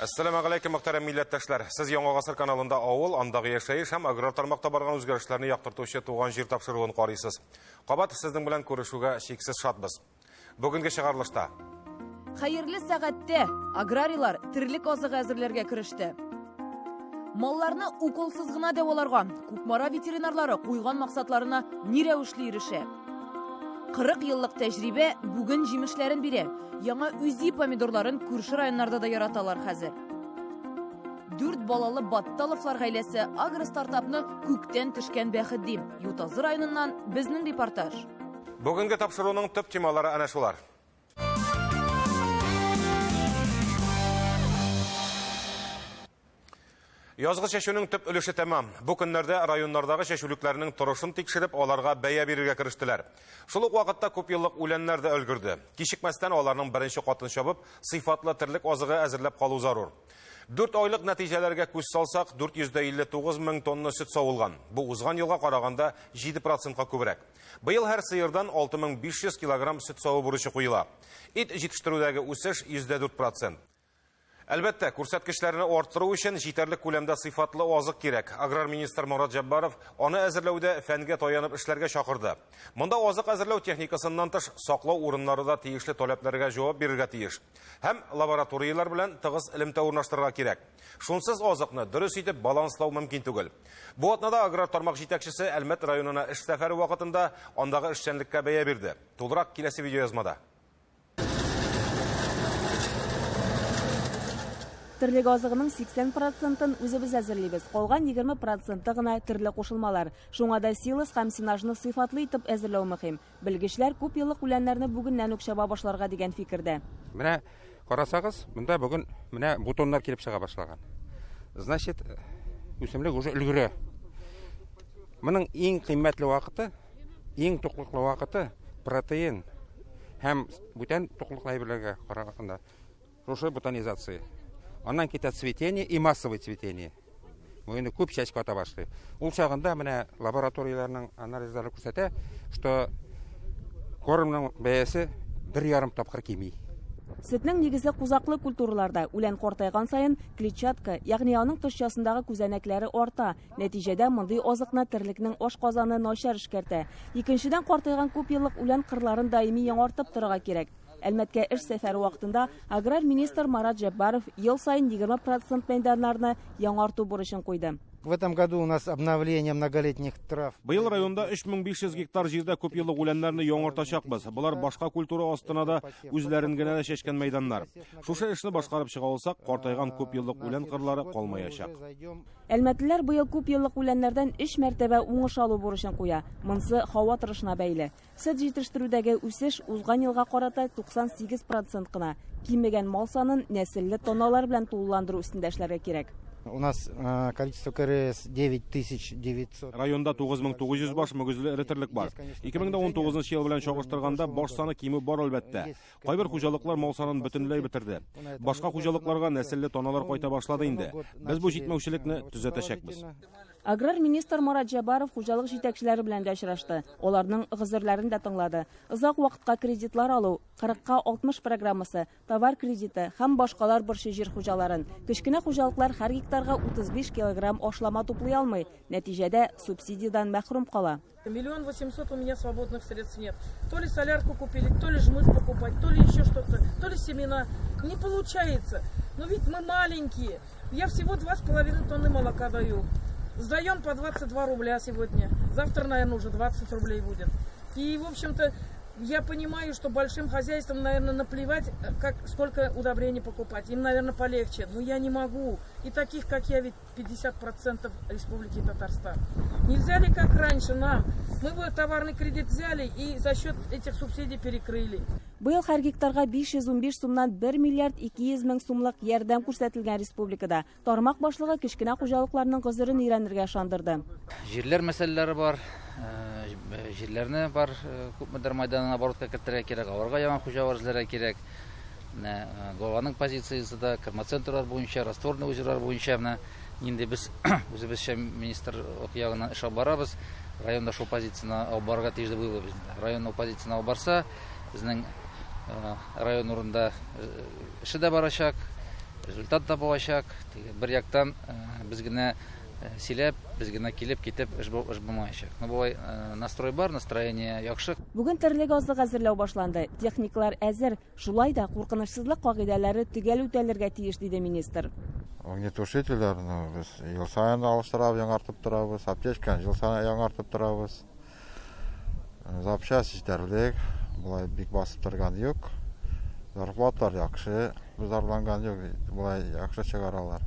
Әссәламәгаләйкем, мөхтәрәм милләттәшләр. Сез Яңа гасыр каналында авыл, андагы яшәеш һәм аграр тармакта барган үзгәрешләрне яктыртучы Туган җир тапшыруын карыйсыз. Кабат сезнең белән күрешүгә чиксез шатбыз. Бүгенге чыгарылышта. Хәерле сәгатьтә аграрийлар терлек азыгы әзерләргә кереште. Малларны уколсыз гына дәваларга Кукмара ветеринарлары куйган максатларына ни рәвешле ирешә? 40 еллык тәҗрибә бүген җимешләрен бирә. Яңа үзи помидорларын күрше районнарда да яраталар хәзер. Дүрт балалы Батталовлар гаиләсе агростартапны күктән төшкән бәхет ди. Ютазы районыннан безнең репортаж. Бүгенге тапшыруның төп темалары әнә шулар. Язгы чәчүнең төп өлеше тәмам. Бу көннәрдә районнардагы чәчүлекләрнең торышын тикшереп, аларга бәя бирергә керештеләр. Шул ук вакытта күпьеллык үләннәр дә өлгерде. Кичекмәстән аларның беренче катын чабып, сыйфатлы терлек азыгы әзерләп калу зарур. Дүрт айлык нәтиҗәләргә күз салсак, 459 мең тонна сөт савылган. Бу узган елга караганда 7 процентка күбрәк. Быел һәр сыердан 6500 килограмм сөт саву бурычы куела. Ит җитештерүдәге үсеш 104 процент. Әлбәттә, күрсәткечләрне арттыру өчен җитәрлек күләмдә сыйфатлы азык кирәк. Аграр министр Марат Җәббаров аны әзерләүдә фәнгә таянып эшләргә чакырды. Монда азык әзерләү техникасыннан тыш, саклау урыннары да тиешле таләпләргә җавап бирергә тиеш. Һәм лабораторияләр белән тыгыз элемтә урнаштырырга кирәк. Шунсыз азыкны дөрес итеп баланслау мөмкин түгел. Бу атнада аграр тармак җитәкчесе Әлмәт районына эш сәфәре вакытында андагы эшчәнлеккә бәя бирде. Тулырак киләсе видеоязмада. Терлек азыгының 80 процентын үзебез әзерлибез, калган 20 проценты гына төрле кушылмалар. Шуңа да силос һәм сенажны сыйфатлы итеп әзерләү мөһим. Белгечләр күп еллык үләннәрне бүгеннән үк чаба башларга дигән фикердә. Менә карасагыз, монда бүген менә бутоннар килеп чыга башлаган. Значит, үсемлек уже өлгерә. Моның иң кыйммәтле вакыты, иң туклыклы вакыты протеин һәм бүтән туклыклы әйберләргә караганда шушы бутонизация. Аннан китә цветение и массовое цветение. Бу инде күп чәчкә ата башлый. Ул чагында менә лабораторияләрнең анализлары күрсәтә, что кормның бәясе бер ярым тапкыр кими. Сөтнең нигезе кузаклы культураларда. Үлән картайган саен клетчатка, ягъни аның тышчасындагы күзәнәкләре арта. Нәтиҗәдә, мондый азыкны терлекнең ашказаны начар эшкәртә. Икенчедән, картайган күпьеллык үлән кырларын даими яңартып торырга кирәк. Әлмәткә эш сәфәре вакытында аграр министр Марат Җәббаров ел саен 20 процент мәйданнарны яңарту бурычын куйды. В этом году у нас обновление многолетних трав. Быел районда 3500 гектар җирдә күпьеллык үләннәрне яңартачакбыз. Болар башка культура астына да, үзләрен генә дә чәчкән мәйданнар. Шушы эшне башкарып чыга алсак, картайган күпьеллык үлән кырлары калмаячак. Әлмәтлеләр быел күпьеллык үләннәрдән өч мәртәбә уңыш алу бурычын куя. Монсы һава торышына бәйле. Сөт җитештерүдәге үсеш узган елга карата 98 процент кына. Кимегән мал санын нәселле таналар белән тулыландыру өстендә эшләргә кирәк. У нас количество КРС 9900. Районда 9900 баш мөгезле эре терлек бар. 2019 ел белән чагыштырганда баш саны кимү бар, әлбәттә. Кайбер хуҗалыклар мал санын бөтенләй бетерде. Башка хуҗалыкларга нәселле таналар кайта башлады инде. Без бу җитмәүчелекне төзәтәчәкбез. Аграр министр Марат Җәбаров хуҗалык җитәкчеләре белән дә очрашты. Аларның гозерләрен дә тыңлады. Озак вакытка кредитлар алу, кырыкка 60 программасы, товар кредиты һәм башкалар борчый җир хуҗаларын. Кечкенә хуҗалыклар һәр гектарга 35 килограмм ашлама туплый алмый, нәтиҗәдә, субсидиядән мәхрүм кала. 1 800 000 у меня свободных средств нет. То ли солярку купили, то ли жмых покупать, то ли еще что-то, то ли семена. Не получается. Но ведь мы маленькие. Я всего 2,5 тонны молока даю. Сдаем по 22 рубля сегодня. Завтра, наверное, уже 20 рублей будет. И, в общем-то, я понимаю, что большим хозяйствам, наверное, наплевать, как, сколько удобрений покупать. Им, наверное, полегче. Но я не могу. И таких, как я, ведь 50% Республики Татарстан. Нельзя ли, как раньше, нам? Мы бы товарный кредит взяли и за счет этих субсидий перекрыли. Быел һәр гектарга 515 сумнан 1 миллиард 200 мең сумлык ярдәм күрсәтелгән республикада. Тармак башлыгы кечкенә хуҗалыкларның гозерен өйрәнергә ышандырды. Җирләр мәсьәләләре бар. Җирләрне бар күпмедер мәйданын оборотка кертергә кирәк, аларга яңа хуҗалар эзләргә кирәк. Менә главаның позициясе дә кормоцентрлар буенча, растворный озерлар буенча менә нинди без үзебезчә министр ягыннан эш алып барабыз. Районда шул позицияне алып барырга тиеш дип уйлыйбыз. Район ул позицияне алып барса, безнең район урында эше дә барачак, Результат та булачак. Теге бер яктан без генә сөйләп, без генә килеп китеп эш эш булмаячак. Ну болай настрой бар, настроение яхшы. Бүген терлек азык әзерләү башланды. Техникалар әзер. Шулай да куркынычсызлык кагыйдәләре төгәл үтәлергә тиеш, диде министр. Огнетушительләрне без ел саен алыштырабыз, яңартып торабыз. Аптечканы ел саен яңартып торабыз. Запчасть җитәрлек, болай бик басып торган юк. Зарплаталар яхшы, зарланган юк, болай яхшы чыгаралар.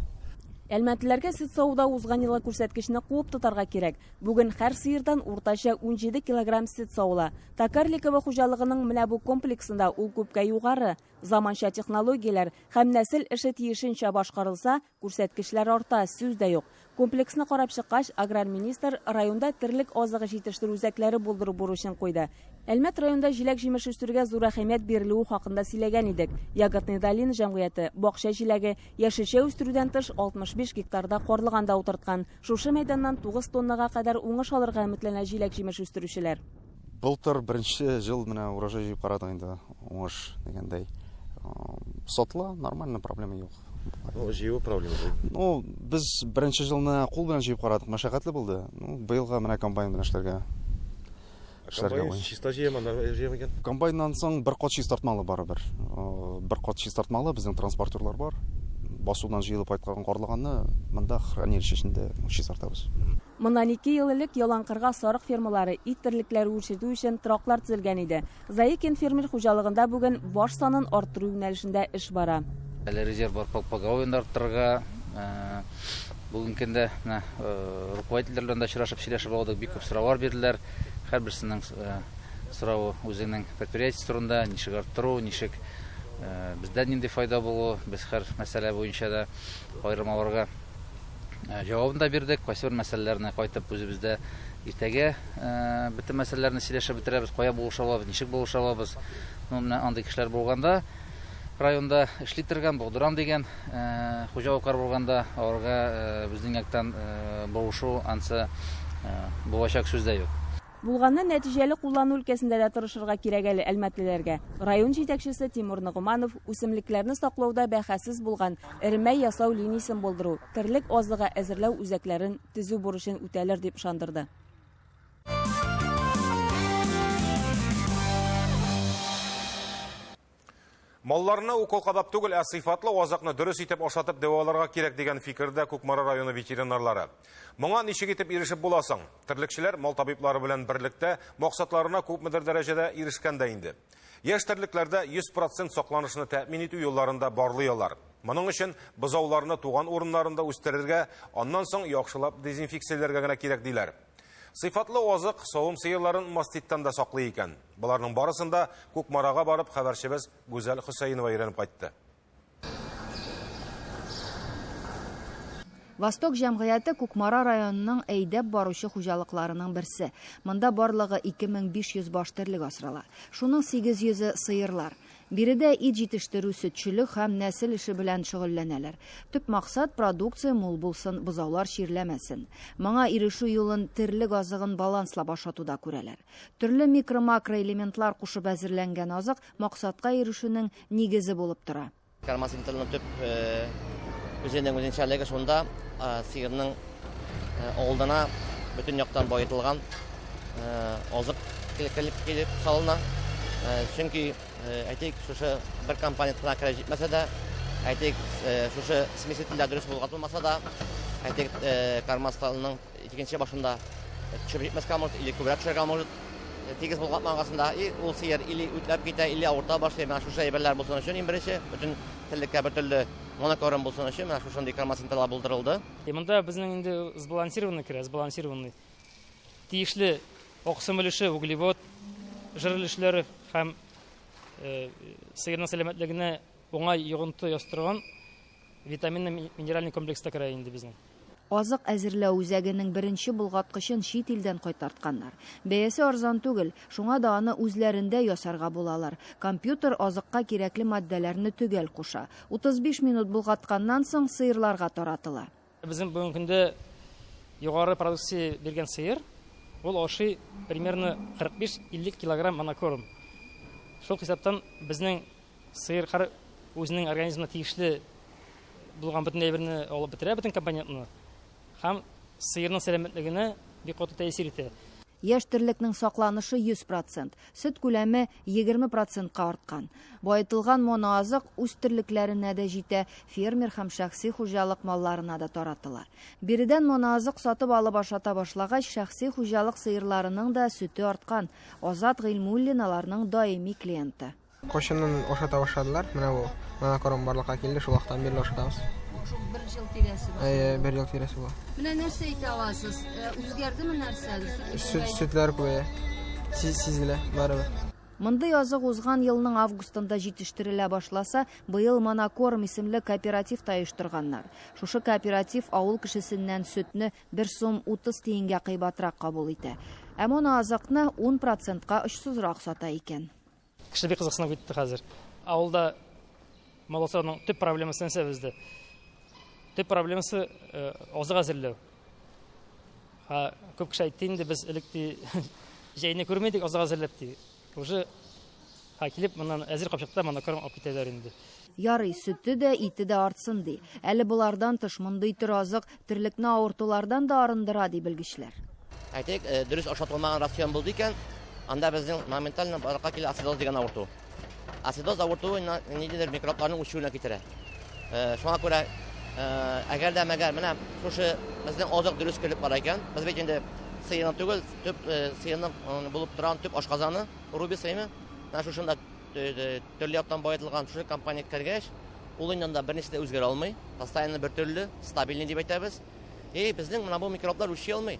Әлмәтлеләргә сөт савуда узган елгы күрсәткечне куып тотарга кирәк. Бүген һәр сыердан уртача 17 килограмм сөт савыла. Токарликово хуҗалыгының менә бу комплексында ул күпкә югары. Заманча технологияләр һәм нәсел эше тиешенчә башкарылса, күрсәткечләр арта, сүз дә юк. Комплексны карап чыккач, аграр министр районда терлек азыгы җитештерү үзәкләре булдыру бурычын куйды. Әлмәт районында җиләк-җимеш үстерүгә зур әһәмият бирелүе хакында сөйләгән идек. Ягодный долина җәмгыяте бакча җиләге, яшелчә үстерүдән тыш 65 гектарда карлыган да утырткан. Шушы мәйданнан 9 тоннага кадәр уңыш алырга өметләнә җиләк-җимеш үстерүчеләр. Былтыр беренче ел менә урожай җыеп карадык инде, уңыш дигәндәй. Сатыла, нормально, проблема юк. Ну, җыюы проблема булды. Ну, без беренче елны кул белән җыеп карадык, мәшәкатьле булды. Ну, быелга менә комбайн белән эшләргә. Эшләргә Комбайн чиста җыямы, анда җыямы икән? Комбайннан соң бер кат чистартмалы барыбер. Бер кат чистартмалы, безнең транспортерлар бар. Басудан җыелып кайткан карлыганны монда хранилище эчендә чистартабыз. Моннан 2 ел элек Яланкырга сарык фермалары, ит терлекләре үрчетү өчен тораклар төзелгән иде. Заикин фермер хуҗалыгында бүген баш санын арттыру юнәлешендә эш бара. Әле резерв бар поголовье арттырырга. Бүгенге көндә менә руководительләр белән дә очрашып сөйләшеп алдык, бик күп сораулар бирделәр. Һәрберсенең соравы үзенең предприятиесе турында, ничек арттыру, ничек бездән нинди файда булу, без һәр мәсьәлә буенча да аерым аларга җавабын да бирдек. Кайсы бер мәсьәләләрне кайтып үзебездә иртәгә бөтен мәсьәләләрне сөйләшеп бетерәбез, кая булыша алабыз, ничек булыша алабыз. Ну, менә андый кешеләр булганда районда эшли торган, булдырам дигән хуҗалыклар булганда, аларга безнең яктан булышу ансы булачак сүз дә юк. Булганны нәтиҗәле куллану өлкәсендә дә тырышырга кирәк әле әлмәтлеләргә. Район җитәкчесе Тимур Ногуманов үсемлекләрне саклауда бәхәссез булган эремә ясау линиясен булдыру, терлек азыгы әзерләү үзәкләрен төзү бурычын үтәлер дип ышандырды. Малларны укол кадап түгел, ә сыйфатлы азыкны дөрес итеп ашатып дәваларга кирәк дигән фикердә Кукмара районы ветеринарлары. Моңа ничек итеп ирешеп буласың? Терлекчеләр мал табиблары белән берлектә максатларына күпмедер дәрәҗәдә ирешкән дә инде. Яшь терлекләрдә 100% сакланышны тәэмин итү юлларында барлый алар. Моның өчен бозауларны туган урыннарында үстерергә, аннан соң яхшылап дезинфекцияләргә генә кирәк диләр. Сыйфатлы азык савым сыерларын маститтан да саклый икән. Боларның барысын да Кукмарага барып хәбәрчебез Гүзәл Хөсәенова өйрәнеп кайтты. Восток җәмгыяте Кукмара районының әйдәп баручы хуҗалыкларының берсе. Монда барлыгы 2500 баш терлек асрала. Шуның 800-е сыерлар. Биредә ит җитештерү, сөтчелек һәм нәсел эше белән шөгыльләнәләр. Төп максат продукция мул булсын, бозаулар чирләмәсен. Моңа ирешү юлын терлек азыгын баланслап ашатуда күрәләр. Төрле микро-макро элементлар кушып әзерләнгән азык максатка ирешүнең нигезе булып тора. Кормоцентрның төп үзенең үзенчәлеге шунда, сыерның алдына бөтен яктан байытылган азык килеп салына. Чөнки әйтик, шушы бер компонент кына кереп җитмәсә дә, әйтик, шушы смесительдә дөрес булгатылмаса да, әйтик, кормостанның икенче башында төшеп җитмәскә может, или күбрәк төшәргә может. Тигез булгатмагасында и ул сыер или үтләп китә, или авырта башлый. Менә шушы әйберләр булсын өчен иң беренче бөтен терлеккә бер төрле монокорм булсын өчен менә шушындый кормоцентрлар булдырылды. Монда безнең инде сбалансированный керә, сбалансированный. Тиешле аксым өлеше, углевод, жир өлешләре һәм сыерның сәламәтлегенә уңай йогынты ясый витаминный минеральный комплекс та керә инде безнең. Азык әзерләү үзәгенең беренче булгаткычын чит илдән кайтартканнар. Бәясе арзан түгел, шуңа да аны үзләрендә ясарга булалар. Компьютер азыкка кирәкле матдәләрне төгәл куша. 35 минут булгатканнан соң сыерларга таратыла. Безнең бүгенге көндә югары продукция биргән сыер, ул ашый примерно 45-50 килограмм монокорм. Шул хисаптан безнең сыер һәр үзенең организмына тиешле булган бөтен әйберне алып бетерә, бөтен компонентны. Һәм сыерның сәламәтлегенә бик каты тәэсир итә. Яшь терлекнең сакланышы 100 процент, сөт күләме 20 процентка арткан. Баетылган моноазык үз терлекләренә дә җитә, фермер һәм шәхси хуҗалык малларына да таратыла. Биредән моноазык сатып алып ашата башлагач, шәхси хуҗалык сыерларының да сөте арткан. Азат Гыйльмуллин аларның даими клиенты. Кайчаннан ашата башладылар, менә бу монокорм барлыкка килде, шул вакыттан бирле ашатабыз. Шул бер ел тирәсе була. Әйе, бер ел тирәсе була. Менә нәрсә әйтә аласыз? Үзгәрдеме нәрсәдер? Сөт, сөтләр күбәя. Сизелә, барыбер. Мондый азык узган елның августында җитештерелә башласа, быел Монокорм исемле кооператив та оештырганнар. Шушы кооператив авыл кешесеннән сөтне 1 сум 30 тиенгә кыйбатрак кабул итә. Ә моноазыкны 10 процентка очсызрак сата икән. Кеше бик кызыксынып китте хәзер. Авылда мал асрауның төп проблемасы нәрсә бездә? Төп проблемасы азык әзерләү. Ха, күп кеше әйтте инде, без элек ди җәйне күрмәдек азык әзерләп ди. Уже ха килеп моннан әзер капчыкта монокорм алып китәләр инде. Ярый, сөте дә, ите дә артсын ди. Әле болардан тыш мондый төр азык терлекне авыртулардан да арындыра, ди белгечләр. Әйтик, дөрес ашатылмаган рацион булды икән, анда безнең моментально барлыкка килә ацидоз дигән авырту. Ацидоз авыртуы ниндидер микробларның үсүенә китерә. Шуңа күрә, әгәр дә мәгәр менә шушы безнең азык дөрес килеп бара икән, без бит инде сыерны түгел, төп сыерның булып торган төп ашказаны, рубис әйме, менә шушында төрле яктан баетылган шушы компонент кергәч, ул инде анда берничә дә үзгәрә алмый, постоянно бер төрле, стабильный дип әйтәбез. И безнең менә бу микроблар үрчи алмый.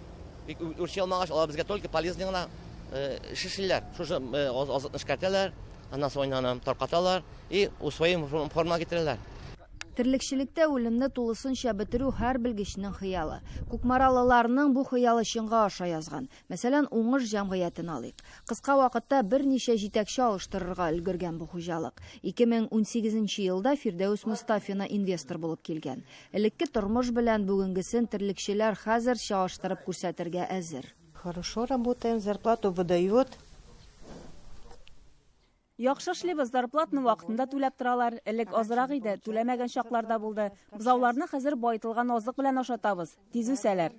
Үрчи алмагач, алар безгә только полезный гына эш эшлиләр. Шушы азыкны эшкәртәләр, аннан соң аны таркаталар и усвоим формага китерәләр. Терлекчелектә үлемне тулысынча бетерү һәр белгечнең хыялы. Кукмаралыларның бу хыялы чынга аша язган. Мәсәлән, Уңыш җәмгыятен алыйк. Кыска вакытта берничә җитәкче алыштырырга өлгергән бу хуҗалык. 2018 елда Фирдәүс Мостафина инвестор булып килгән. Элекке тормыш белән бүгенгесен терлекчеләр хәзер чагыштырып күрсәтергә әзер. Хорошо работаем, зарплату выдает. Яхшы эшлибез, зарплатаны вакытында түләп торалар. Элек азрак иде, түләмәгән чаклар да булды. Бозауларны хәзер баетылган азык белән ашатабыз, тиз үсәләр.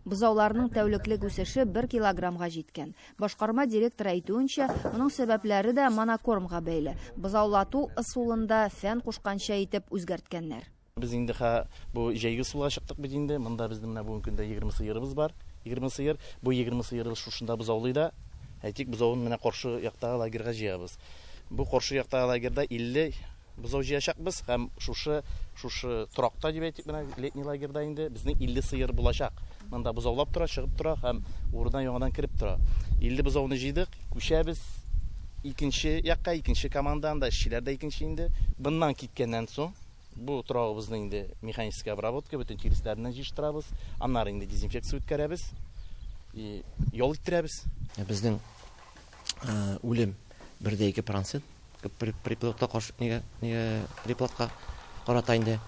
Бозауларның тәүлеклек үсеше 1 килограммга җиткән. Башкарма директоры әйтүенчә, моның сәбәпләре дә монокормга бәйле. Бозаулату ысулында фән кушканча итеп үзгәрткәннәр. Без инде ха бу җәйге сулга чыктык бит инде. Монда безнең менә бүгенге көндә 20 сыерыбыз бар. 20 сыер. Бу 20 сыерыбыз шушында бозаулый да. Әйтик, бозавын менә каршы яктагы лагерьга җыябыз. Бу каршы яктагы лагерьда 50 бозау җыячакбыз һәм шушы торакта дип әйтик, менә летний лагерьда инде безнең 50 сыер булачак. Монда бозаулап тора, чыгып тора һәм урыннан яңадан кереп тора. 50 бозауны җыйдык, күчәбез икенче якка, икенче команда, анда эшчеләр дә икенче инде. Быннан киткәннән соң бу торагыбызны инде механическая обработка, бөтен тиресләреннән җыештырабыз, аннары инде дезинфекция үткәрәбез, и ял иттерәбез. Безнең үлем бер дә ике процент приплодка каршы, нигә, нигә приплодка карата инде.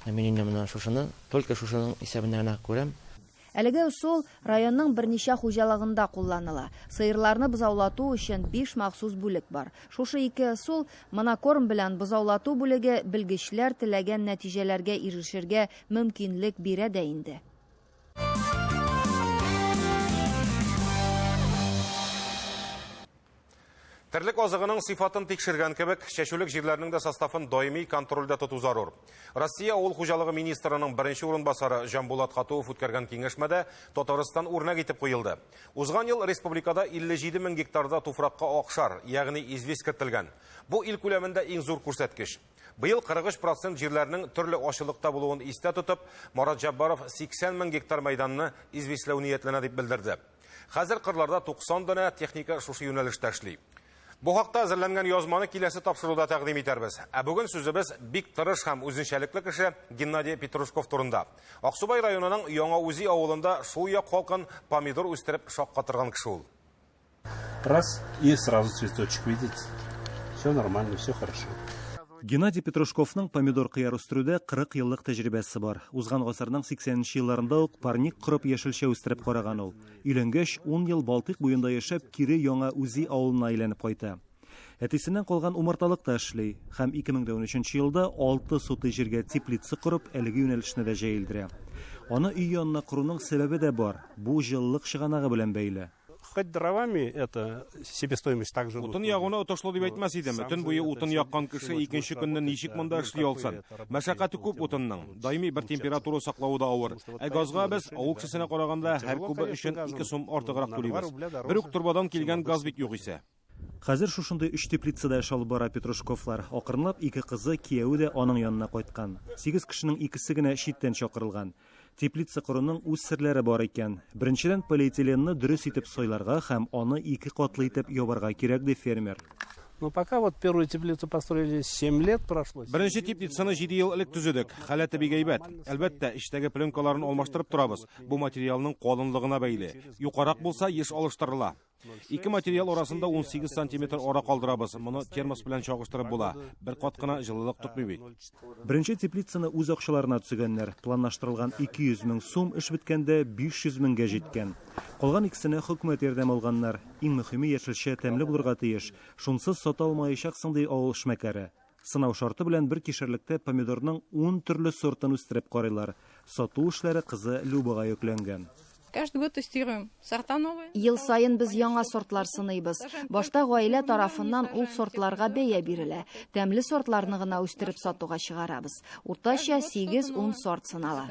Мин инде менә шушыны, только шушының исәбенә генә күрәм. Әлеге ысул районның берничә хуҗалыгында кулланыла. Сыерларны бозаулату өчен 5 махсус бүлек бар. Шушы ике ысул монокорм белән бозаулату бүлеге белгечләр теләгән нәтиҗәләргә ирешергә мөмкинлек бирә дә инде. Терлек азыгының сыйфатын тикшергән кебек, чәчүлек җирләрнең дә составын даими контрольдә тоту зарур. Россия авыл хуҗалыгы министрының беренче урынбасары Җанбулат Хатуов үткәргән киңәшмәдә Татарстан үрнәк итеп куелды. Узган ел республикада 57 мең гектарда туфракка акшар, ягъни известь кертелгән. Бу ил күләмендә иң зур күрсәткеч. Быел 43% җирләрнең төрле ачылыкта булуын истә тотып, Марат Җаббаров 80 мең гектар мәйданны известьләү ниятләнә дип белдерде. Хәзер кырларда 90 данә техника шушы юнәлештә эшли. Бу хакта әзерләнгән язманы киләсе тапшыруда тәкъдим итәрбез. Ә бүген сүзебез бик тырыш һәм үзенчәлекле кеше Геннадий Петрушков турында. Аксубай районының Яңа Үзи авылында шул як халкын помидор үстереп шаккатырган кеше ул. Раз, и сразу цветочек, видите? Все нормально, все хорошо. Геннадий Петрушковның помидор кыяр үстерүдә 40 еллык тәҗрибәсе бар. Узган гасырның сиксәненче елларында ук парник корып яшелчә үстереп караган ул. Өйләнгәч, 10 ел Балтыйк буенда яшәп, кире Яңа Үзи авылына әйләнеп кайта. Әтисеннән калган умарталыкта эшли һәм 2013 елда 6 сотый җиргә теплица корып, әлеге юнәлешне дә җәелдерә. Аны өй янына коруның сәбәбе дә бар. Бу җылылык чыганагы белән бәйле. Хоть дровами это себестоимость также. Утын ягуны отышлы дип әйтмәс идем. Төн буе утын яккан кеше икенче көнне ничек монда эшли алсын? Мәшәкате күп утынның. Даими бер температура саклавы да авыр. Ә газга без авыл кешесенә караганда һәр кубы өчен 2 сум артыграк түлибез. Бер үк торбадан килгән газ бит югыйсә. Хәзер шушындый өч теплицада эш алып бара Петрушковлар. Акрынлап ике кызы, кияве дә аның янына кайткан. Сигез кешенең икесе генә читтән чакырылган. Теплица коруның үз серләре бар икән. Беренчедән, полиэтиленны дөрес итеп сайларга һәм аны ике катлы итеп ябарга кирәк, ди фермер. Ну, пока вот первую теплицу построили, 7 лет прошло. Беренче теплицаны 7 ел элек төзедек. Халәте бик әйбәт. Әлбәттә, эчтәге пленкаларын алмаштырып торабыз. Бу материалның калынлыгына бәйле. Юкарак булса, еш алыштырыла. Ике материал арасында 18 сантиметр ара калдырабыз. Моны термос белән чагыштырып була. Бер кат кына җылылык тотмый бит. Беренче теплицаны үз акчаларына төзегәннәр. Планлаштырылган 200 мең сум эш беткәндә 500 меңгә җиткән. Калган икесенә хөкүмәт ярдәм алганнар. Иң мөһиме яшелчә тәмле булырга тиеш. Шунсыз сата алмаячаксың, ди авыл эшмәкәре. Сынау шарты белән бер кишәрлектә помидорның 10 төрле сортын үстереп карыйлар. Сату эшләре кызы Любага йөкләнгән. Каждый год тестируем сорта новые. Ел саен без яңа сортлар сыныйбыз. Башта гаилә тарафыннан ул сортларга бәя бирелә. Тәмле сортларны гына үстереп сатуга чыгарабыз. Уртача 8-10 сорт сынала.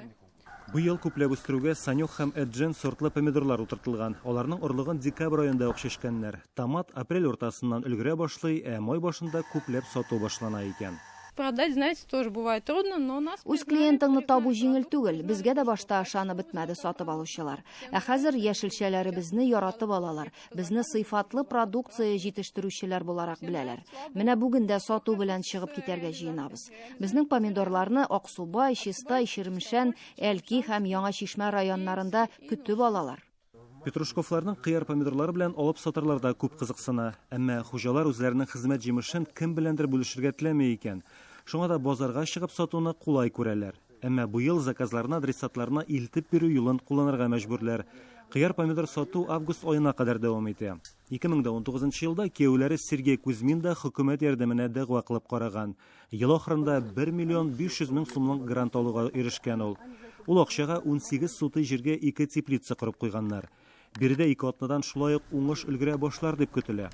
Быел күпләп үстерүгә Санек һәм Эджен сортлы помидорлар утыртылган. Аларның орлыгын декабрь аенда ук чәчкәннәр. Томат апрель уртасыннан өлгерә башлый, ә май башында күпләп сату башлана икән. Продать, знаете, тоже бывает трудно, но нас Үз клиентыңны табу җиңел түгел. Безгә дә башта ышанып бетмәде сатып алучылар. Ә хәзер яшелчәләребезне яратып алалар. Безне сыйфатлы продукция җитештерүчеләр буларак беләләр. Менә бүген дә сату белән чыгып китәргә җыенабыз. Безнең помидорларны Аксубай, Чистай, Чирмешән, Әлки һәм Яңа Чишмә районнарында көтеп алалар. Петрушковларның кыяр помидорлары белән алып сатарлар да күп кызыксына. Әмма хуҗалар үзләренең хезмәт җимешен кем беләндер бүлешергә теләми икән. Шуңа да базарга чыгып сатуны кулай күрәләр. Әмма быел заказларны адресатларына илтеп бирү юлын кулланырга мәҗбүрләр. Кыяр помидор сату август аена кадәр дәвам итә. 2019 елда кияүләре Сергей Кузьмин да хөкүмәт ярдәменә дәгъва кылып караган. Ел ахырында 1 миллион 500 мең сумлык грант алуга ирешкән ул. Ул акчага 18 сутый җиргә ике теплица корып куйганнар. Биредә ике атнадан шулай ук уңыш өлгерә башлар дип көтелә.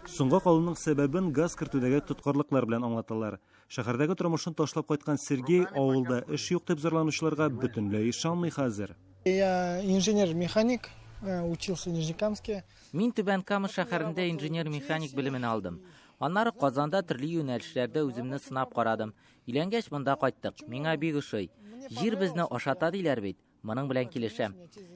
Соңга калуның сәбәбен газ кертүдәге тоткарлыклар белән аңлаталар. Шәһәрдәге тормышын ташлап кайткан Сергей авылда эш юк дип зарланучыларга бөтенләй ышанмый хәзер. Я инженер-механик, учился в Нижнекамске. Мин Түбән Кама шәһәрендә инженер-механик белемен алдым. Аннары Казанда төрле юнәлешләрдә үземне сынап карадым. Өйләнгәч монда кайттык. Миңа бик ошый. Җир безне ашата диләр бит. Моның белән килешәм.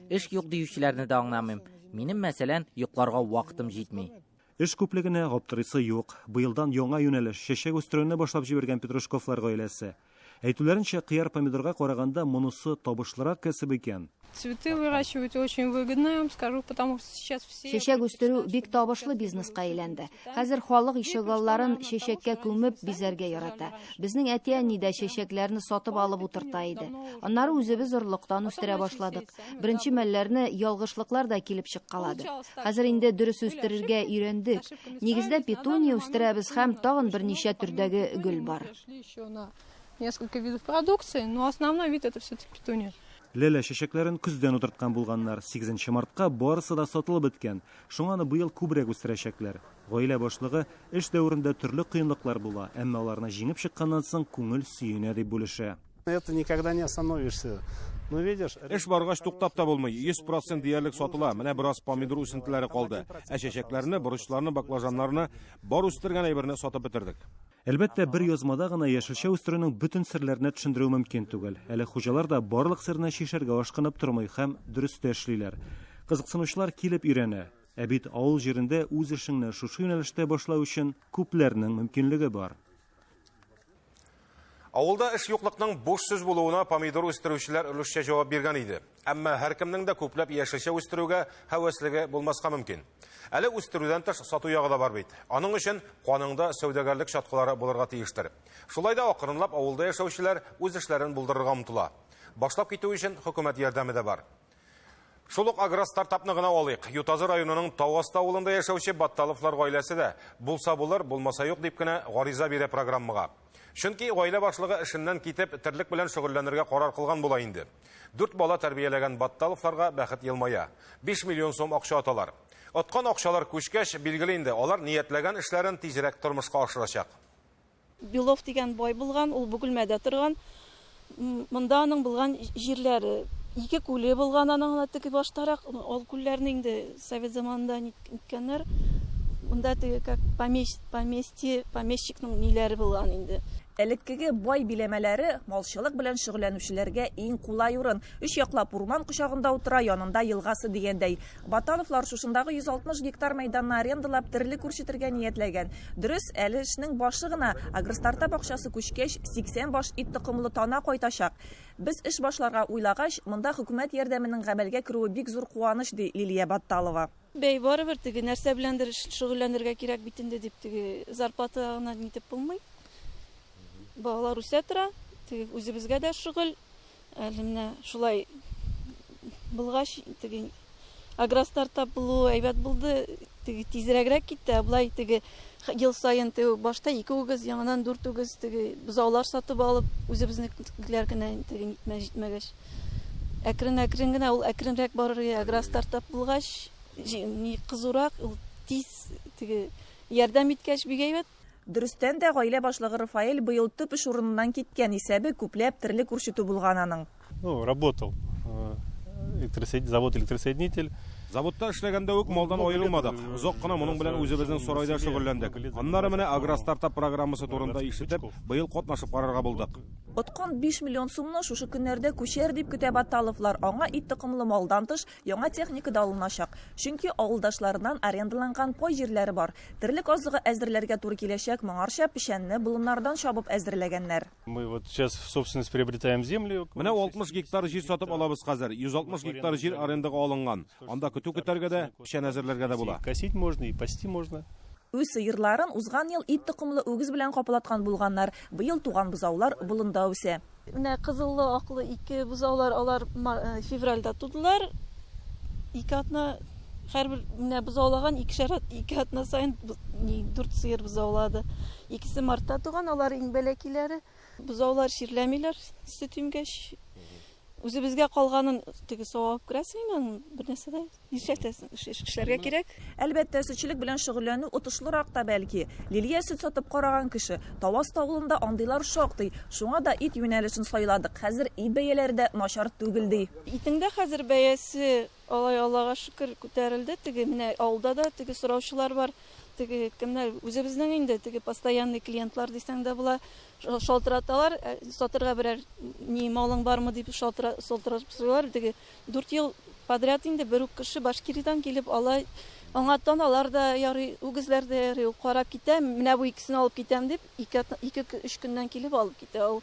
Эш юк диючеләрне дә аңламыйм. Минем, мәсәлән, йокларга вакытым җитми. Эш күплегенә аптырыйсы юк. Быелдан яңа юнәлеш чәчәк үстерүне башлап җибәргән Петрушковлар гаиләсе. Әйтүләренчә, кыяр помидорга караганда монысы табышлырак кәсеп икән. Цветы выращивать очень выгодно, я вам скажу, потому что сейчас все Чәчәк үстерү бик табышлы бизнеска әйләнде. Хәзер халык ишегалларын чәчәккә күмеп бизәргә ярата. Безнең әти-әни дә чәчәкләрне сатып алып утырта иде. Аннары үзебез орлыктан үстерә башладык. Беренче мәлләрне ялгышлыклар да килеп чыккалады. Хәзер инде дөрес үстерергә өйрәндек. Нигездә петуния үстерәбез һәм тагын берничә төрдәге гөл бар. Несколько видов продукции, но основной вид это все-таки петуния. Ләлә чәчәкләрен көздән утырткан булганнар. 8 мартка барысы да сатылып беткән. Шуңа аны быел күбрәк үстерәчәкләр. Гаилә башлыгы эш дәверендә төрле кыенлыклар була, әмма аларны җиңеп чыкканнан соң күңел сөенә дип бүлешә. Это никогда не остановишься. Ну, видишь, Эш баргач туктап та булмый. 100% диярлек сатыла. Менә бераз помидор үсентеләре калды. Ә чәчәкләрне, борычларны, баклажаннарны бар үстергән әйберне сатып бетердек. Әлбәттә, бер язмада гына яшелчә үстерүнең бөтен серләренә төшендерү мөмкин түгел. Әле хуҗалар да барлык серне чишәргә ашкынып тормый һәм дөрес тә эшлиләр. Кызыксынучылар килеп өйрәнә. Ә бит авыл җирендә үз эшеңне шушы юнәлештә башлау өчен күпләрнең мөмкинлеге бар. Авылда эш юклыкның буш сүз булуына помидор үстерүчеләр өлешчә җавап биргән иде. Әмма һәркемнең дә күпләп яшелчә үстерүгә һәвәслеге булмаска мөмкин. Әле үстерүдән тыш сату ягы да бар бит. Аның өчен каныңда сәүдәгәрлек чаткылары булырга тиештер. Шулай да акрынлап авылда яшәүчеләр үз эшләрен булдырырга омтыла. Башлап китү өчен хөкүмәт ярдәме дә бар. Шул ук агростартапны гына алыйк. Ютазы районының Тауасты авылында яшәүче Батталовлар гаиләсе дә булса булыр, булмаса юк дип кенә гариза бирә программага. Чөнки гаилә башлыгы эшеннән китеп, терлек белән шөгыльләнергә карар кылган була инде. Дүрт бала тәрбияләгән Батталовларга бәхет елмая. 5 миллион сум акча оталар. Откан акчалар күчкәч, билгеле инде, алар ниятләгән эшләрен тизрәк тормышка ашырачак. Белов дигән бай булган, ул Бөгелмәдә торган. Монда аның булган җирләре, ике күле булган аның ана теге баштарак, ул күлләрне инде совет заманында ниткәннәр. Монда теге как поместье, помещикның ниләре булган инде. Элеккеге бай биләмәләре малчылык белән шөгыльләнүчеләргә иң кулай урын. Өч яклап урман кочагында утыра, янында елгасы дигәндәй. Баталовлар шушындагы 160 гектар мәйданны арендалап терлек үрчетергә ниятләгән. Дөрес, әле эшнең башы гына. Агростартап акчасы күчкәч, 80 баш ит токымлы тана кайтачак. Без эш башларга уйлагач, монда хөкүмәт ярдәменең гамәлгә керүе бик зур куаныч, ди Лилия Батталова. Бәй, барыбер теге нәрсә беләндер шөгыльләнергә кирәк бит инде дип, теге зарплата гына нитеп булмый. Балалар үсә тора, теге үзебезгә дә шөгыль. Әле менә шулай булгач, теге агростартап булу әйбәт булды, теге тизрәгрәк китте, ә болай теге ел саен теге башта ике үгез, яңадан дүрт үгез теге бозаулар сатып алып, үзебезнекеләр генә теге нитмә җитмәгәч. Әкрен-әкрен генә ул әкренрәк барыр, агростартап булгач, ни кызурак, ул тиз теге ярдәм иткәч бик әйбәт. Дөрестән дә, гаилә башлыгы Рафаэль быел төп эш урыныннан киткән, исәбе күпләп терлек үрчетү булган аның. Ну, работал завод электросоединитель. Заводта эшләгәндә үк малдан аерылмадык. Озак кына моның белән үзебезнең сарайда шөгыльләндек. Аннары менә Агростартап программасы турында ишетеп, быел катнашып карарга булдык. Откан 5 миллион сумны шушы көннәрдә күчәр дип көтә Батталовлар. Аңа ит токымлы малдан тыш, яңа техника да алыначак. Чөнки авылдашларыннан арендаланган пай җирләре бар. Терлек азыгы әзерләргә туры киләчәк, моңарча печәнне болыннардан чабып әзерләгәннәр. Мы вот сейчас в собственность приобретаем землю. Менә 60 гектар җир сатып алабыз хәзер. 160 гектар җир арендага алынган. Анда көтү көтәргә дә, печән әзерләргә дә була. И косить можно, и пасти можно. Үз сыерларын узган ел ит токымлы үгез белән каплаткан булганнар. Быел туган бозаулар болында үсә. Менә кызыллы, аклы ике бозаулар, алар февральдә тудылар. Ике атна һәрбер менә бозаулаган икешәр ике атна саен ни дүрт сыер бозаулады. Икесе мартта туган, алар иң бәләкиләре. Бозаулар чирләмиләр сөт имгәч. Үзебезгә калганын теге савап керәсең инде, аның бер нәрсә дә нишләтәсең, эшләргә кирәк. Әлбәттә, сөтчелек белән шөгыльләнү отышлырак та бәлки. Лилия сөт сатып караган кеше. Тауасты авылында андыйлар шактый. Шуңа да ит юнәлешен сайладык. Хәзер ит бәяләре дә начар түгел, ди. Итнең дә хәзер бәясе алай Аллага шөкер күтәрелде. Теге менә авылда да теге сораучылар бар. Теге кемнәр үзебезнең инде теге постоянный клиентлар дисәң дә була. Шалтыраталар, сатырга берәр ни малың бармы дип шалтыратып сорыйлар. Теге 4 ел подряд инде бер үк кеше Башкириядән килеп ала. Аңа таналар да ярый, үгезләр дә ярый, ул карап китә, менә бу икесен алып китәм дип, 2-3 көннән килеп алып китә ул.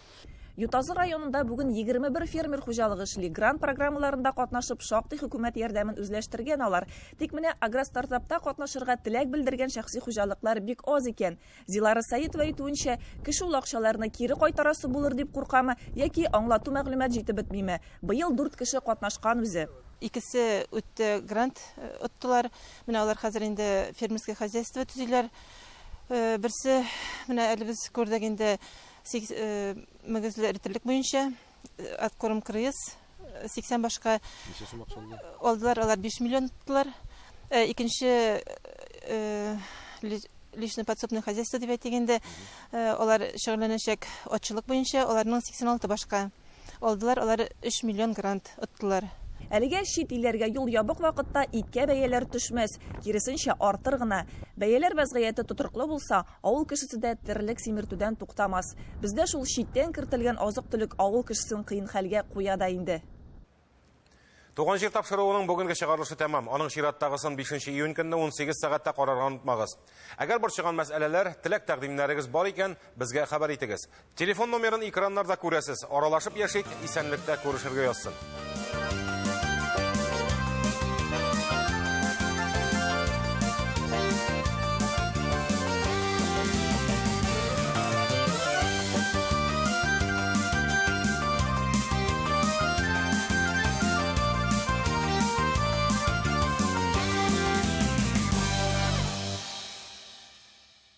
Ютазы районында бүген 21 фермер хуҗалыгы эшли. Грант программаларында катнашып, шактый хөкүмәт ярдәмен үзләштергән алар. Тик менә агростартапта катнашырга теләк белдергән шәхси хуҗалыклар бик аз икән. Зилара Саитова әйтүенчә, кеше ул акчаларны кире кайтарасы булыр дип куркамы яки аңлату мәгълүмат җитеп бетмиме? Быел дүрт кеше катнашкан үзе. Икесе үтте, грант оттылар. Менә алар хәзер инде фермерский хозяйство төзиләр. Берсе, менә әле без күрдек инде, мөгезле эре терлек буенча откорм крыс 80 башка. Ничә сум акча алдылар? Алдылар, алар 5 миллион тоттылар. Икенче личное подсобное хозяйство дип әйтик инде, алар шөгыльләнәчәк атчылык буенча, аларның 86 башка алдылар, алар 3 миллион грант оттылар. Әлегә чит илләргә юл ябык вакытта иткә бәяләр төшмәс, киресенчә, артыр гына. Бәяләр вәзгыяте тотрыклы булса, авыл кешесе дә терлек симертүдән туктамас. Бездә шул читтән кертелгән азык-төлек авыл кешесен кыен хәлгә куя да инде. Туган җир тапшыруының бүгенге чыгарылышы тәмам. Аның чираттагысын 5 июнь көнне 18 сәгатьтә карарга онытмагыз. Әгәр борчыган мәсьәләләр, теләк-тәкъдимнәрегез бар икән, безгә хәбәр итегез. Телефон номерын экраннарда күрәсез. Аралашып яшик, исәнлектә күрешергә язсын.